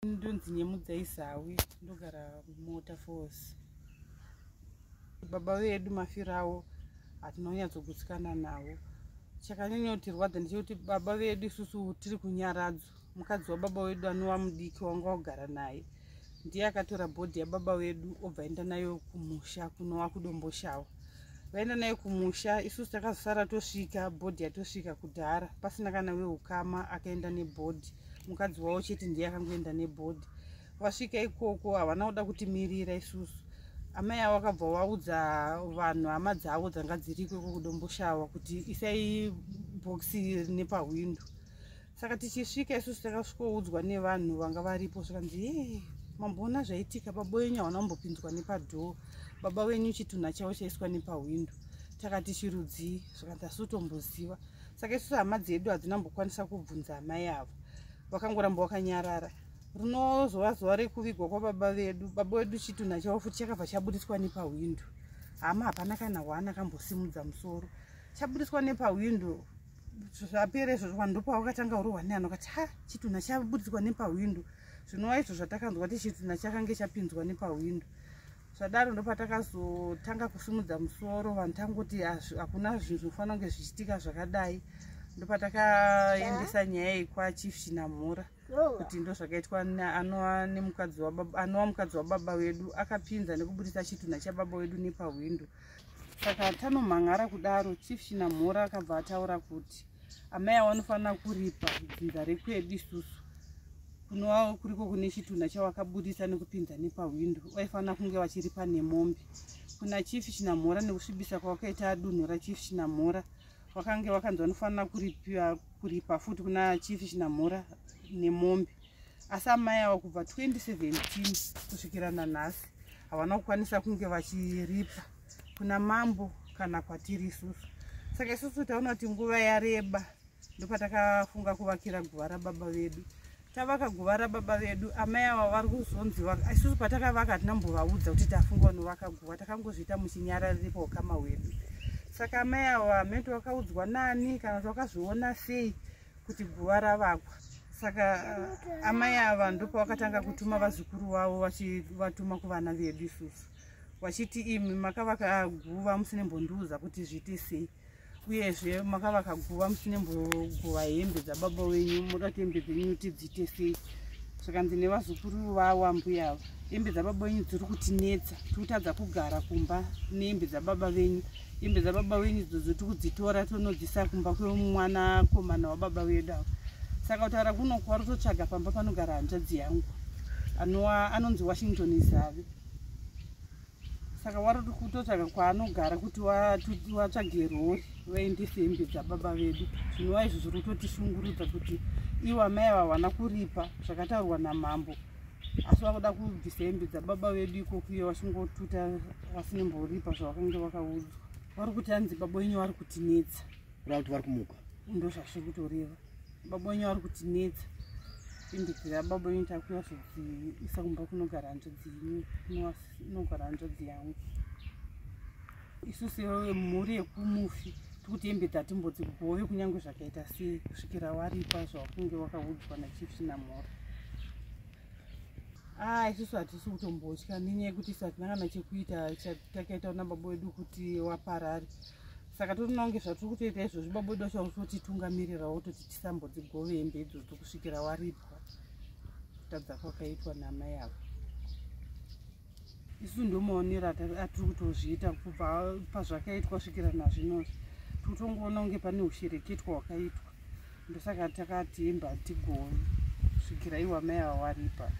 Ndonzi Nyemudzai Zawi, ndogara muWaterfalls. Baba vedu mafiro avo hatina kunyatsogutsikana nawo. Chakanyanya kutirwadza ndechekuti baba vedu isusu tiri kunyaradzwa. Mukadzi wababa wedu anova mudiki wanga wagara naye ndiye akatora bhodhi yababa vedu obva aenda nayo kumusha kunova kuDomboshawa. Vaenda nayo kumusha, isusu takazosara tosvika bhodhi yatosvika kudhara pasina kana weukama akaenda nebhodhi. Mukadzi wavo chete ndiye akangoenda nebhodhi. Vasvika ikoko havana kuda kutimirira isusu. Amai avo vakabva vaudza vanhu hama dzavo dzanga dziriko iko kuDomboshawa kuti isai bhokisi nepahwindo. Saka tichisvika isusu takasvikoudzwa nevanhu vanga varipo zvikanzi, "Ye, mamboona zvaitika, baba wenyu havana kumbopinzwa nepadhoo, baba wenyu chitunha chavo chaiswa nepahwindo." Takati, "Chirudzii?" Zvikanzi, "Hasutomboziva." Saka isusu hama dzedu hadzina kumbokwanisa kubvunza amai avo, vakangoramba vakanyarara. Rinozova zuva rekuvigwa kwababa vedu, baba vedu chitunha chavo futi chakabva chabudiswa nepahwindo. Hama hapana kana hwana akambosimudza musoro. Chabudiswa nepahwindo, zvapera izvozvo, vanhu ndopavakatanga kurohwa nevanhu vakati, "Ha, chitunha chabudiswa nepahwindo," zvinova izvo zvatakanzwa kuti chitunha chakange chapinzwa nepahwindo. Zvadaro ndopatakazotanga kusimudza musoro, vanhu tangoti hakuna zvinhu zvinofanira kunge zvichiitika zvakadai. Ndopatakaendesa nyaya iyi kwaChief Chinamhora kuti ndo zvakaitwa anova nemukadzi anova mukadzi wababa vedu, akapinza nekubudisa chitunha chababa vedu nepahwindo. Saka tanomhan'ara kudaro, Chief Chinamhora akabva ataura kuti amai avo vanofanira kuripa dzinza rekwedu isusu kunova kuriko kune chitunha chavakabudisa nekupinza nepahwindo, vaifanira kunge vachiripa nemombe kuna Chief Chinamhora nekusvibisa kwavakaita dunhu raChief Chinamhora. Vakange vakanzi vanofanira kuripa futi kuna Chief Chinamhora nemombe, asi amai ava kubva 2017 kusvikira nanhasi havana kukwanisa kunge vachiripa kuna mambo kana kwatiri isusu. Saka isusu taona kuti nguva yareba, ndopatakafunga kuvakira guva rababa vedu. Tavaka guva rababa vedu, amai ava vari kuzonzi isusu patakavaka hatina kumbovaudza kuti tafunga kunovaka guva, takangozviita muchinyararire paukama hwedu. Saka amai ava mento vakaudzwa nani kana kuti vakazviona sei kuti guva ravakwa? Saka amai ava ndopavakatanga kutuma vazukuru vavo, vachivatuma kuvana vedu isusu vachiti, "Imi makavaka guva musine mbondiudza kuti zviite sei, uyezve makavaka guva musine mbogova hembe dzababa wenyu, moda kuti hembe dzenyu tidziite sei?" Zvikanzi nevazukuru vavo ambuya ava, "Hembe dzababa venyu dziri kutinetsa, tikutadza kugara kumba nehembe dzababa venyu. Hembe dzababa venyu idzodzo tikudzitora tonodzisa kumba kwemwanakomana wababa vedu ava." Saka kutaura kuno kwari kutotsvaga pamba panogara hanzvadzi yangu anova anonzi Washington Zavi. Saka wari kutotsvaga kwaanogara kuti watsvage rori vaendese hembe dzababa vedu, zvinova izvo zviri kutotishungurudza kuti ivo amai ava havana kuripa zvakataurwa namambo, asi vakuda kubvisa hembe dzababa vedu ikoko iye vachingotuta vasinemboripa zvavakange vakaudzwa. Vari kuti hanzi baba wenyu vari kutinetsa. Kureva kuti vari kumuka? Ndo zvazviri kutoreva, baba wenyu vari kutinetsa, hembe dzababa wenyu takuya zodziisa kumba kunogara hanzvadzi yenyu, inogara hanzvadzi yangu. Isusu mhuri yekumufi tikuti hembe dzatimbodzigove kunyange zvakaita sei kusvikira waripa zvawakunge wakaudzwa naChief Chinamhora. A, isusu hatisi kutombotya nenyaya yekuti isu hatina kana chekuita takaita una baba wedu kuti waparare. Saka totoona kunge zvatiri kutoita izvozvi, baba wedu vacho vakutotitungamirirawo kutoti tisambodzigove hembe idzodzo kusvikira waripwa kutadza kwakaitwa namai avo. Isu ndomaonero atiri kutozviita kubva pazvakaitwa svikira nazvinozvi, tikutongoona kunge pane ushereketwa hwakaitwa. Ndosaka takati hembe hatigove kusvikira iwo amai ava waripa.